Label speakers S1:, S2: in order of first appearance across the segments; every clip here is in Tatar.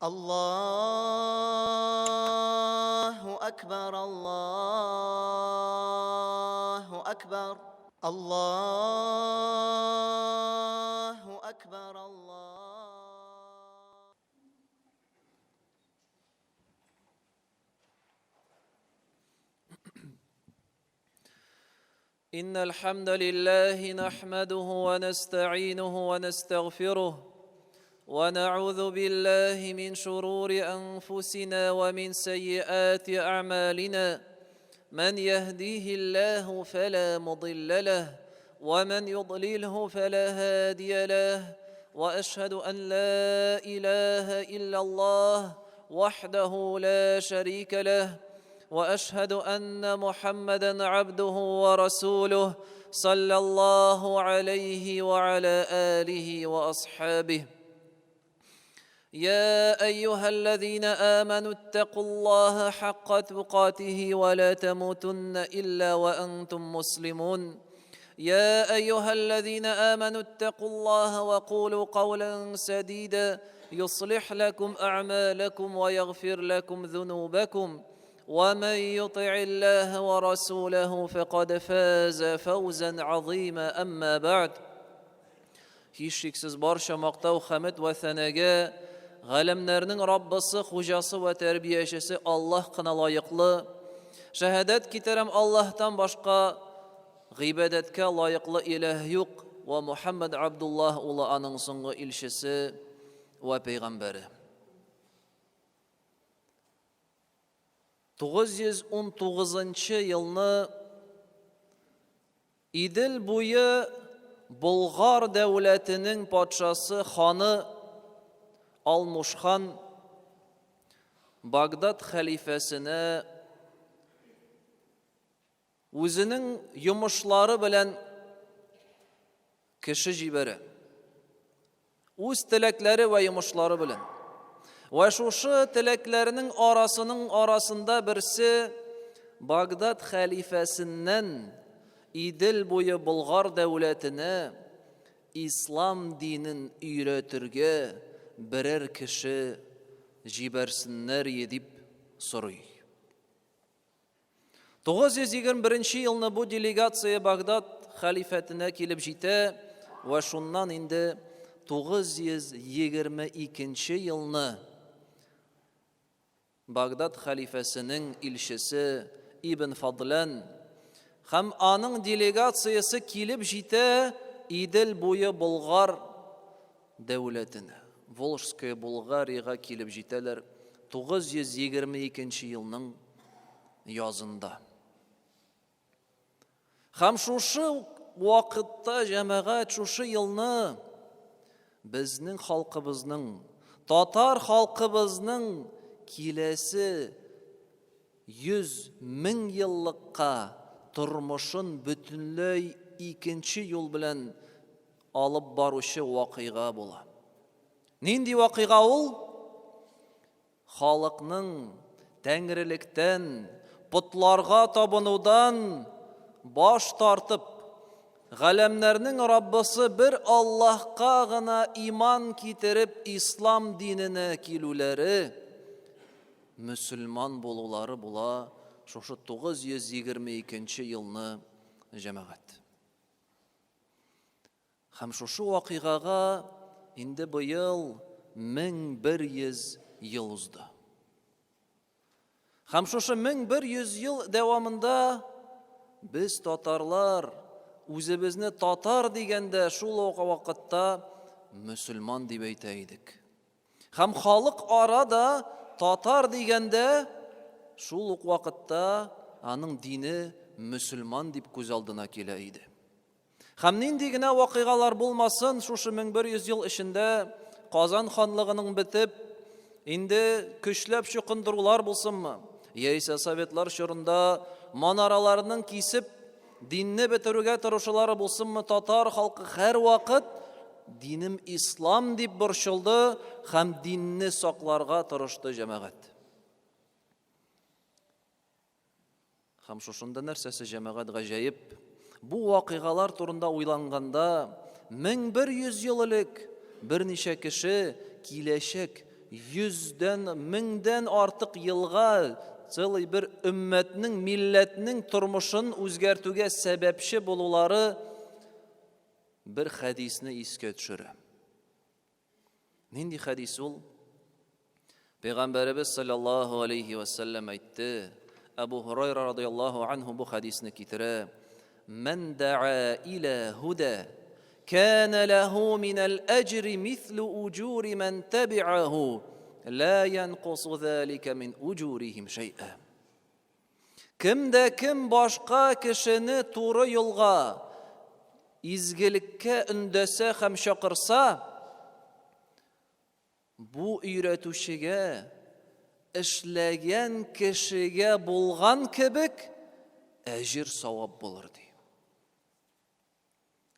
S1: Аллаһу акбар, Аллаһу акбар, Аллаһу акбар, Аллаһу.
S2: إن الحمد لله نحمده ونستعينه ونستغفره ونعوذ بالله من شرور أنفسنا ومن سيئات أعمالنا من يهديه الله فلا مضل له ومن يضلله فلا هادي له وأشهد أن لا إله إلا الله وحده لا شريك له واشهد ان محمدا عبده ورسوله صلى الله عليه وعلى اله واصحابه يا ايها الذين امنوا اتقوا الله حق تقاته ولا تموتن الا وانتم مسلمون يا ايها الذين امنوا اتقوا الله وقولوا قولا سديدا يصلح لكم اعمالكم ويغفر لكم ذنوبكم ومن يطع الله ورسوله فقد فاز فوزا عظيما اما بعد Һичшиксез барча мактау, хәмед вә сәнәгә галәмнәрнең Раббысы, хуҗасы вә тәрбиячесе Аллаһ кына лаеклы. Шәһадәт китерәм Аллаһтан башка гыйбадәткә лаеклы иләһ юк вә Мухәммәд Абдуллаһ улы аның соңгы илчесе вә пәйгамбәре. 919 елны Идел буе Болгар дәүләтенең патшасы ханы Алмуш хан Багдад хәлифәсенә үзенең йомышлары белән кеше җибәрә. Үз теләкләре вә йомышлары белән. Вә шушы теләкләренең арасының арасында берсе Багдад хәлифәсеннән Идел буе Болгар дәүләтенә ислам динен өйрәтергә берәр кеше җибәрсеннәр дип сорый. 921 елны бу делегация Багдад хәлифәтенә килеп җитә вә шуннан инде 922 елны Багдад хәлифәсенең илчесе Ибн Фадлан һәм аның делегациясе килеп җитә Идел буе Болгар дәүләтенә, Волжская Булгариягә килеп җитәләр 922 елның язында. Һәм шушы вакытта җәмәгать шушы елны безнең халкыбызның, татар халкыбызның киләсе 100 мең еллыкка тормышын бөтенләй икенче юл белән алып баручы вакыйга була. Нинди вакыйга ул? Халыкның тәңрелектән, потларга табынудан баш тартып, галәмнәрнең Раббысы бер Аллаһка гына иман китереп ислам диненә килүләре, мөселман булулары була шушы 922 елны җәмәгать. Һәм шушы вакыйгага инде быел 1100 ел узды. Һәм шушы 1100 ел дәвамында без татарлар үзебезне татар дигәндә шул ук вакытта мөселман дип әйтә идек. Һәм халык ара да татар дигәндә шул ук вакытта аның дине мөселман дип күз алдына килә иде. Һәм нинди генә вакыйгалар булмасын, шушы 1100 ел эчендә Казан ханлыгының бетеп, инде көчләп чукындырулар булсынмы, яисә советлар чорында манараларның кисеп динне бетерүгә тырышулары булсынмы, татар халкы һәрвакыт динем ислам дип борчылды һәм динне сакларга тырышты җәмәгать. Һәм шушында нәрсәсе җәмәгать гаҗәеп? Бу вакыйгалар турында уйланганда, 1100 ел элек берничә кеше киләчәк Йөздән, меңдән артык елга целый бер өммәтнең, милләтнең тормышын үзгәртүгә сәбәпче булулары бер хәдисне искә төшерә. Нинди хәдис ул? Пәйгамбәребез саллаллаһу алейхи ва саллям әйтте, Әбу Һурайра радыяллаһу анһу бу хәдисне китерә. Мән даа иля һуда кана лаху минал аҗри мислу уҗури ман табиаху ла янкусу залика мин уҗурихим шәй'a. Кем дә кем башка кешене туры юлга, изгелеккә өндәсә һәм чакырса, Бу өйрәтүчегә, эшләгән кешегә булган кебек әҗер-савап булыр, ди.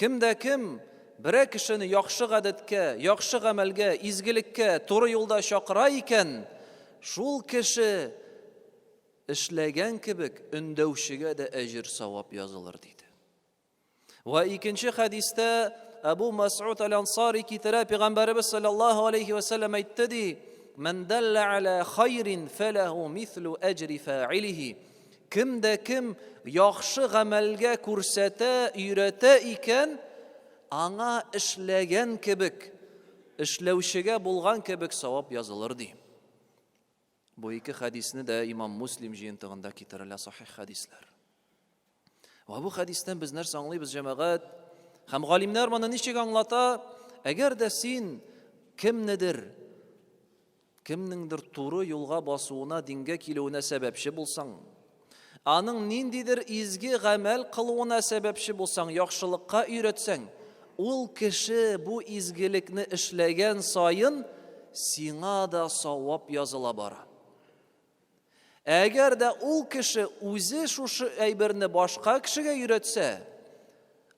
S2: Кем дә кем берәр кешене яхшы гадәткә, яхшы гамәлгә, изгелеккә, туры юлда чакыра икән, шул кеше эшләгән кебек өндәүчегә дә әҗер-савап язылыр, диде. Вә икенче хәдистә Әбу Мас'уд әл-Ансари китерә, Пәйгамбәребез саллаллаһу алейхи ва сәлләм әйтте ди, "Ман далла аля хайрин фалаху мислу аҗри фаилихи." Кем дә кем яхшы гамәлгә күрсәтә, өйрәтә икән, аңа эшләгән кебек, эшләүчегә булган кебек савап язылыр ди. Бу ике хәдисне дә имам Муслим җыентыгында китерелә сахих хәдисләр. Вә бу хәдистән без нәрсә аңлыйбыз, җәмәгать? Һәм галимнәр моны ничек аңлата? Әгәр дә син кемнедер, кемнеңдер туры юлга басуына, дингә килүенә сәбәпче булсаң, аның ниндидер изге гамәл кылуына сәбәпче булсаң, яхшылыкка өйрәтсәң, ул кеше бу изгелекне эшләгән саен сиңа да савап языла бара. Әгәр дә ул кеше үзе шушы әйберне башка кешегә өйрәтсә,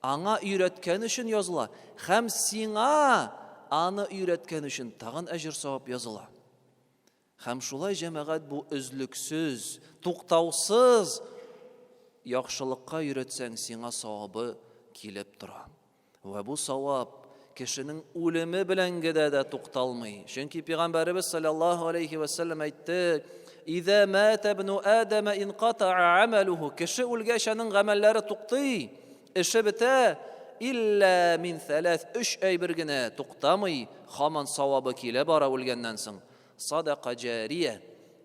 S2: аңа өйрәткән өчен языла һәм сиңа аны өйрәткән өчен тагын әҗер-савап языла. Һәм шулай җәмәгать бу өзлексез, туктаусыз яхшылыкка өйрәтсәң, сиңа савабы килеп тора. Вә бу савап кешенең үлеме белән генә дә тукталмый. Чөнки Пәйгамбәребез саллаллаһу алейхи ва саллям әйтте: "Иза мата ибну Адама инкатаа амалуху." Кеше үлгәч аның гамәлләре туктый, эше бетә. Илля мин сәләс, өч әйбер генә туктамый, һаман савабы килә бара үлгәннән соң. Садака җария,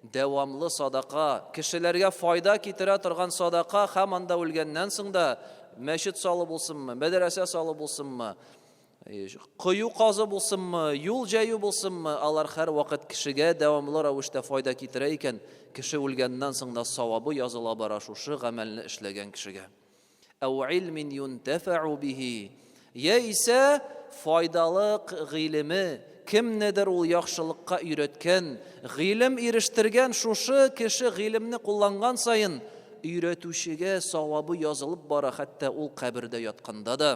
S2: дәвамлы садака, кешеләргә файда китерә торган садака һәм анда үлгәннән соң да мәчет салу булсынмы, мәдрәсә салу булсынмы, кою казу булсынмы, юл җәю булсынмы, алар һәрвакыт кешегә дәвамлы рәвештә файда китерә икән, кеше үлгәннән соң да савабы языла бара шушы гамәлне эшләгән кешегә. Әү илмин юнтәфәу бихи. Яисә файдалы гыйлеме, кемнедер ул яхшылыкка өйрәткән, гыйлем ирештергән шушы кеше гыйлемне кулланган саен өйрәтүчегә савабы язылып бара, хәтта ул кабердә ятканда да.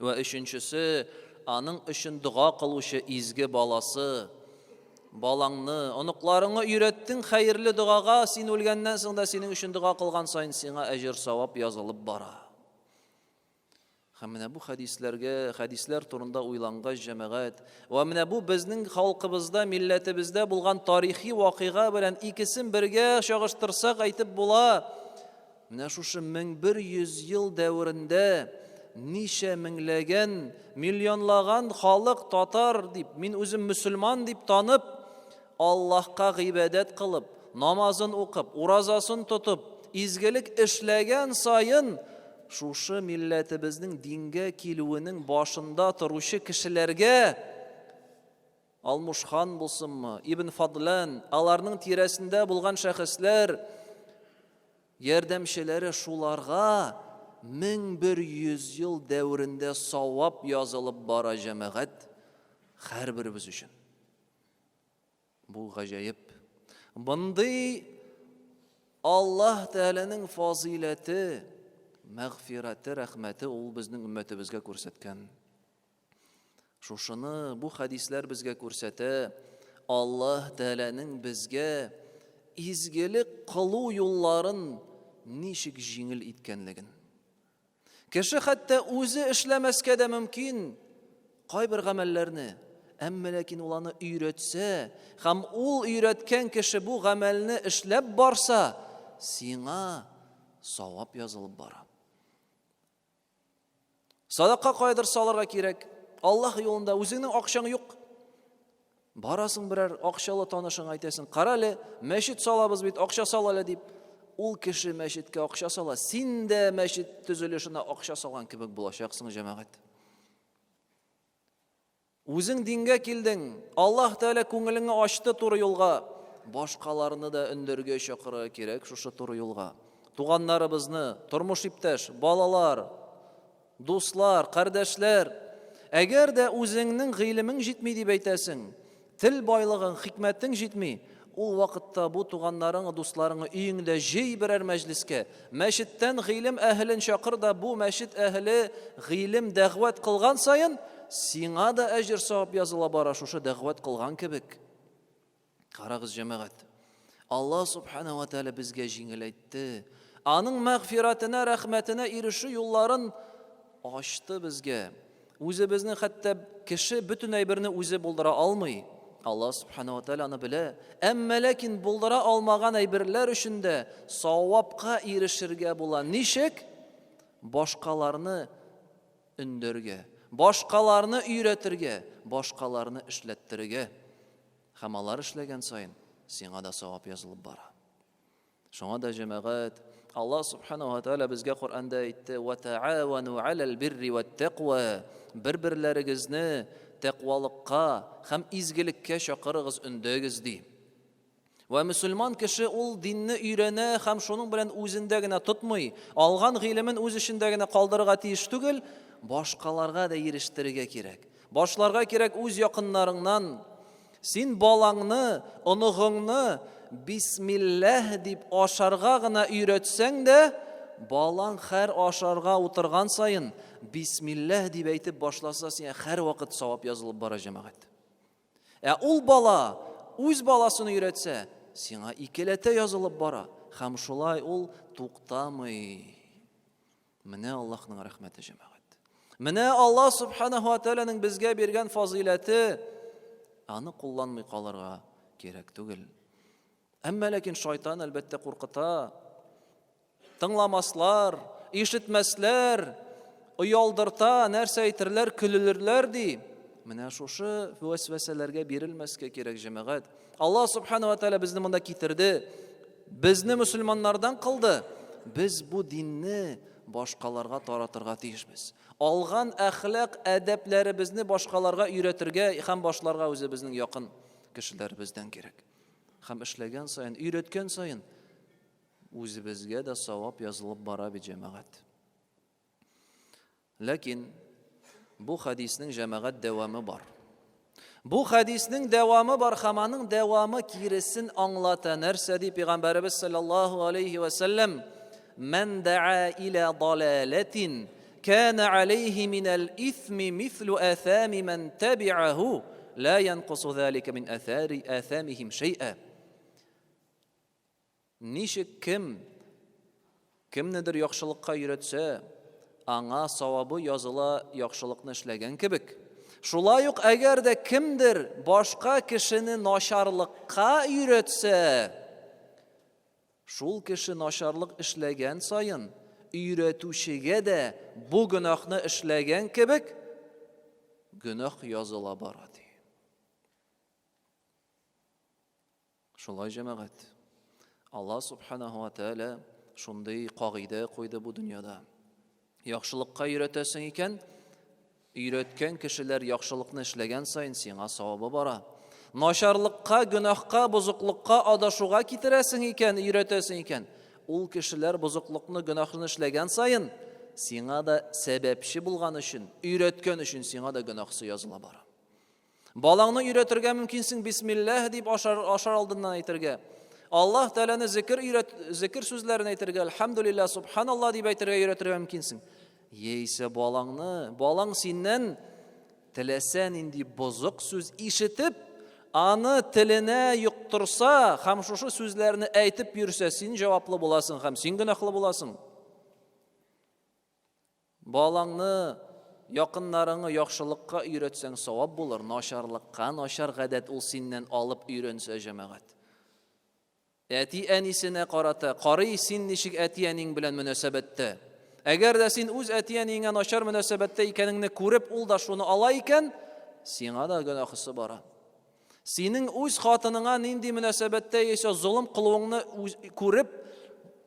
S2: Вә өченчесе, аның өчен дога кылучы изге баласы. Балаңны, оныкларыңны өйрәттең хәерле догага, син үлгәннән соң да синең өчен дога кылган саен сиңа әҗер-савап язылып бара. Һәм менә бу хәдисләргә, хәдисләр турында уйлангач, җәмәгать, вә менә бу безнең халкыбызда, милләтебездә булган тарихи вакыйга белән икесен бергә чагыштырсак әйтеп була, Менә шушы 1100 ел дәверендә ничә меңләгән, миллионлаган халык татар дип, мин үзем мөселман дип танып, Аллаһка гыйбадәт кылып, намазын укып, уразасын тотып, изгелек эшләгән саен шушы милләтебезнең дингә килүенең башында торучы кешеләргә Алмуш хан булсынмы, Ибн Фадлан, аларның тирәсендә булган шәхесләр, ярдәмчеләре шуларга 1100 ел дәверендә савап язылып бара җәмәгать һәрберебез өчен. Бу гаҗәеп. Мондый Аллаһ Тәгаләнең фазыйләте, мәгъфирәте, рәхмәте ул безнең өммәтебезгә күрсәткән. Шушыны бу хәдисләр безгә күрсәтә, Аллаһ Тәгаләнең безгә изгелек кылу юлларын ничек җиңел иткәнлеген. Кеше хәтта үзе эшләмәскә дә мөмкин кайбер гамәлләрне. Әмма ләкин ул аны өйрәтсә һәм ул өйрәткән кеше бу гамәлне эшләп барса, сиңа савап язылып бара. Садака каядыр салырга кирәк. Аллаһ юлында үзеңнең акчаң юк. Барасың берәр акчалы танышыңа әйтәсең, кара әле, мәчет салабыз бит, акча сал әле дип. Ул кеше мәчеткә акча сала, син дә мәчет төзелешенә акча салган кебек булачаксың, җәмәгать. Үзең дингә килдең, Аллаһ Тәгалә күңелеңне ачты туры юлга. Башкаларны да өндәргә чакырырга кирәк шушы туры юлга. Туганнарыбызны, тормыш иптәш, балалар, дуслар, кардәшләр. Әгәр дә үзеңнең гыйлемең җитми дип әйтәсең, тел байлыгың, хикмәтең җитми, ул вакытта бу туганнарың, дусларыңны өеңдә җый берәр мәҗлескә. Мәчеттән гыйлем әһелен чакыр да, бу мәчет әһеле гыйлем дәгъват кылган саен, сиңа да әҗер-савап языла бара шушы дәгъват кылган кебек. Карагыз, җәмәгать. Алла субхана ва тәгалә безгә җиңеләйтте. Аның мәгъфиратына, рәхмәтенә ирешү юлларын ачты безгә. Үзебезнең хәтта кеше бөтен әйберне үзе булдыра алмый. Алла субхана ва тәгалә аны белә. Әмма ләкин булдыра алмаган әйберләр өчен дә савапка ирешергә була. Ничек? Башкаларны өндәргә, башкаларны өйрәтергә, башкаларны эшләттерергә. Һәм алар эшләгән саен сиңа да савап язылып бара. Шуңа да җәмәгать, Аллаһ субханаһу ва тааля безгә Коръәндә әйтте: "Ва таавану алал бирри ват тәкъва". Бер-берләрегезне тәкъвалыкка һәм изгелеккә чакырыгыз, өндәгез ди. Вә мөселман кеше ул динне өйрәнә һәм шуның белән үзендә генә тотмый, алган гыйлемен үз эчендә генә калдырырга тиеш түгел, башкаларга да ирештерергә кирәк. Башларга кирәк үз якыннарыңнан. Син балаңны, оныгыңны бисмилләһ дип ашарга гына өйрәтсәң дә, балаң һәр ашарга утырган саен бисмилләһ дип әйтеп башласа, сиңа һәрвакыт савап язылып бара, җәмәгать. Ә ул бала үз баласын өйрәтсә, сиңа икеләтә язылып бара. Һәм шулай ул туктамый. Менә Аллаһның рәхмәте, җәмәгать. Менә Аллаһ субханаһу ва тааляның безгә биргән фазыйләте. Аны кулланмый калырга кирәк түгел. Әмма ләкин шайтан әлбәттә куркыта. Тыңламаслар, ишетмәсләр, оялдырта, нәрсә әйтерләр, көлелерләр ди. Менә шушы вәсвәсәләргә бирелмәскә кирәк, җәмәгать. Аллаһ субхана ва тааля безне монда китерде. Безне мөселманнардан кылды. Без бу динне башкаларга таратырга тиешбез. Алган әхлак, әдәпләребезне башкаларга өйрәтергә һәм башларга үзебезнең якын кешеләребездән кирәк. Һәм эшләгән саен, өйрәткән саен үзебезгә дә савап язылып бара бит, җәмәгать. Ләкин бу хәдиснең җәмәгать дәвамы бар. Бу хәдиснең дәвамы бар һәм аның дәвамы киресен аңлата. Нәрсә ди пәйгамбәребез саллаллаһу алейхи ва сәлләм? Мән да'a иля далалатин кана алейхи минал исми мислу аthами ман таби'аху ла янкусу залика мин аthари атhamихим шәй'a. Ничек кем кемнедер яхшылыкка өйрәтсә, аңа савабы языла яхшылыкны эшләгән кебек. Шулай ук әгәр дә кемдер башка кешене начарлыкка өйрәтсә, шул кеше начарлык эшләгән саен, өйрәтүчегә дә бу гөнаһны эшләгән кебек гөнаһ языла бара ди. Шулай, җәмәгать. Алла субханаһу ва тәгалә шундый кагыйдә куйды бу дөньяда. Яхшылыкка өйрәтәсең икән, өйрәткән кешеләр яхшылыкны эшләгән саен сиңа савабы бара. Начарлыкка, гөнаһка, бозыклыкка, адашуга китерәсең икән, өйрәтәсең икән, ул кешеләр бозыклыкны, гөнаһны эшләгән саен сиңа да сәбәпче булган өчен, өйрәткән өчен сиңа да гөнаһсы языла бара. Балаңны өйрәтергә мөмкинсең бисмилләһ дип ашар, ашар алдыннан әйтергә. Аллаһ Тәгаләне зикер өйрәт, зикер сүзләрен әйтергә, әлхәмдүлилләһ, субханаллаһ дип әйтергә өйрәтергә мөмкинсең. Яисә балаңны, балаң синнән теләсә нинди бозык сүз ишетеп, аны теленә йоктырса һәм шушы сүзләрне әйтеп йөрсә, син җаваплы буласың һәм син гөнаһлы буласың. Балаңны Якыннарыңы яхшылыкка өйрәтсәң савап булыр, начарлыкка начар гадәт ул синнән алып өйрәнсә, җәмәгать. Әти-әнисенә карата, карый син ничек әти-әниң белән мөнәсәбәттә. Әгәр дә син үз әти-әниеңә начар мөнәсәбәттә икәнеңне күреп, ул да шуны ала икән, сиңа да гөнаһысы бара. Синең үз хатыныңа нинди мөнәсәбәттә яисә золым кылуыңны күреп,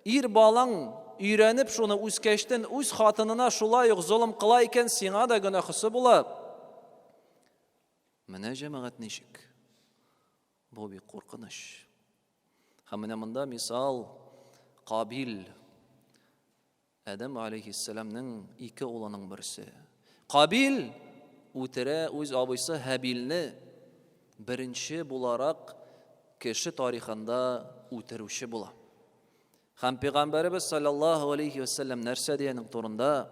S2: ир балаң өйрәнеп шуны үскәчтен үз хатынына шулай ук золым кыла икән, сиңа да гөнаһысы була. Менә җәмәгать ничек? Бу бик куркыныч. Һәм менә монда мисал Кабил Адәм алейхиссәламнең ике улының берсе. Кабил үтерә үз абыйсы Һәбилне беренче буларак кеше тарихында үтерүче була. Һәм пәйгамбәребез саллаллаһу алейхи вәсәлләм нәрсә ди аның турында?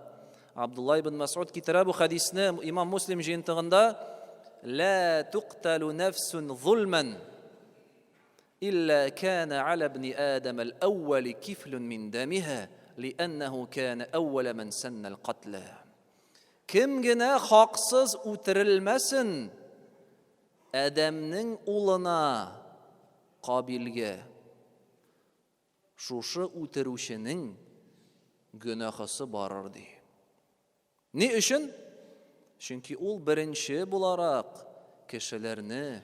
S2: Абдулла ибн Масуд китерә бу хәдисне Имам Муслим җыентыгында: "Ла тукталу нафсун зулман илла кана аля ибн Адам ал-awwal кифлун мин дамиха, лианнаху кана awwala ман санна ал-катла." Кем генә хаксыз үтерелмәсен, Адәмнең улына Кабилгә Шушы үтерүченең гөнаһысы барыр, ди. Ни өчен? Чөнки ул беренче буларак кешеләрне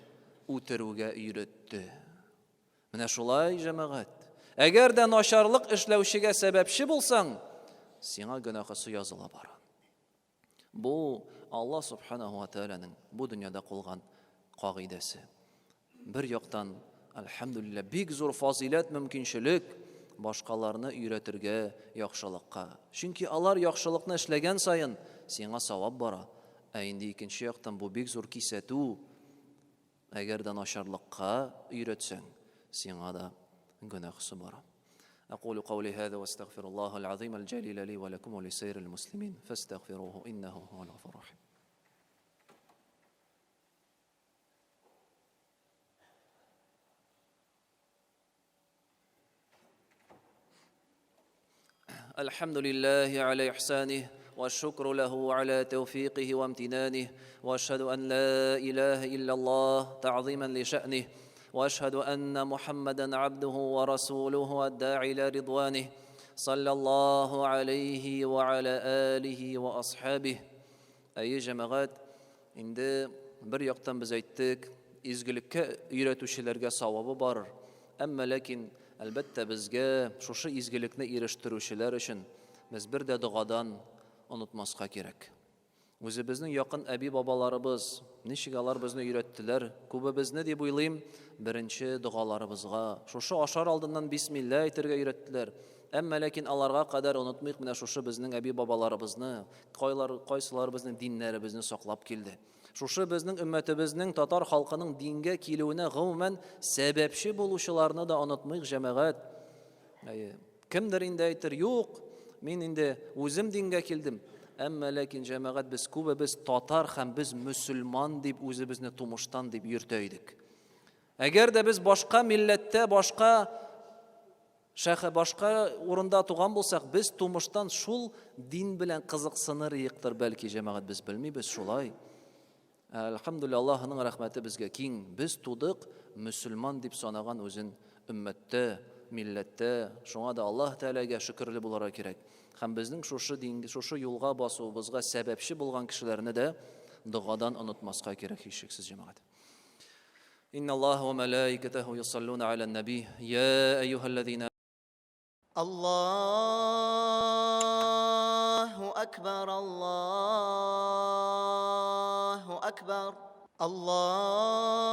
S2: үтерүгә өйрәтте. Менә шулай, җәмәгать. Әгәр дә начарлык эшләүчегә сәбәпче булсаң, сиңа гөнаһысы языла бара. Бу Алла субханаһу ва тәгаләнең бу дөньяда кулган кагыйдәсе. Бер яктан, әлхәмдүлилләһ, бик зур фазыйләт, мөмкинчелек башкаларны өйрәтергә яхшылыкка. Чөнки алар яхшылыкны эшләгән саен сиңа савап бара. Ә инде икенче яктан бу бик зур кисәтү. Әгәр дә начарлыкка өйрәтсәң, сиңа да гөнаһысы бара. أقول قولي هذا واستغفر الله العظيم الجليل لي ولكم ولسائر المسلمين فاستغفروه إنه هو الغفور الرحيم. الحمد لله على إحسانه والشكر له على توفيقه وامتنانه واشهد ان لا اله الا الله تعظيما لشانه واشهد ان محمدا عبده ورسوله الداعي الى رضوانه صلى الله عليه وعلى اله واصحابه. Әйе, җәмәгать, инде бер яктан без әйттек, изгелеккә өйрәтүчеләргә савабы бар. Әмма ләкин, әлбәттә, безгә шушы изгелекне ирештерүчеләр өчен без бер дә догадан онытмаска кирәк. Үзебезнең якын әби-бабаларыбыз, ничек алар безне өйрәттеләр, күбебезне дип уйлыйм, беренче догаларыбызга шушы ашар алдыннан бисмилла әйтергә өйрәттеләр. Әмма ләкин аларга кадәр онытмыйк менә шушы безнең әби-бабаларыбызны, кайлар, кайсылары безнең диннәребезне саклап килде. Шушы безнең өммәтебезнең, татар халкының дингә килүенә гомумән сәбәпче булучыларны да онытмыйк, җәмәгать. Әйе. Кемдер инде әйтер, юк, мин инде үзем дингә килдем. Әмма ләкин җәмәгать без күбебез татар һәм без мөселман дип үзебезне тумыштан дип йөртә идек. Әгәр дә без башка милләттә, башка шәхе, башка урында туган булсак, без тумыштан шул дин белән кызыксыныр идектер, бәлки җәмәгать без белмибез шулай. Әлхәмдүлилләһ, Аллаһының рәхмәте безгә киң. Без тудык мөселман дип санаган үзен өммәттә, милләттә. Шуңа да Аллаһ Тәгаләгә шөкерле булырга кирәк. Һәм безнең шушы дин, шушы юлга басуыбызга сәбәпче булган кешеләрне дә догадан онытмаска кирәк һичшиксез, җәмәгать. Инналлаһа ва мәләикәтәһу юсаллуна аля наби. Я әйюһәлләзина
S1: Аллаһу акбар, Аллаһу акбар, Аллаһу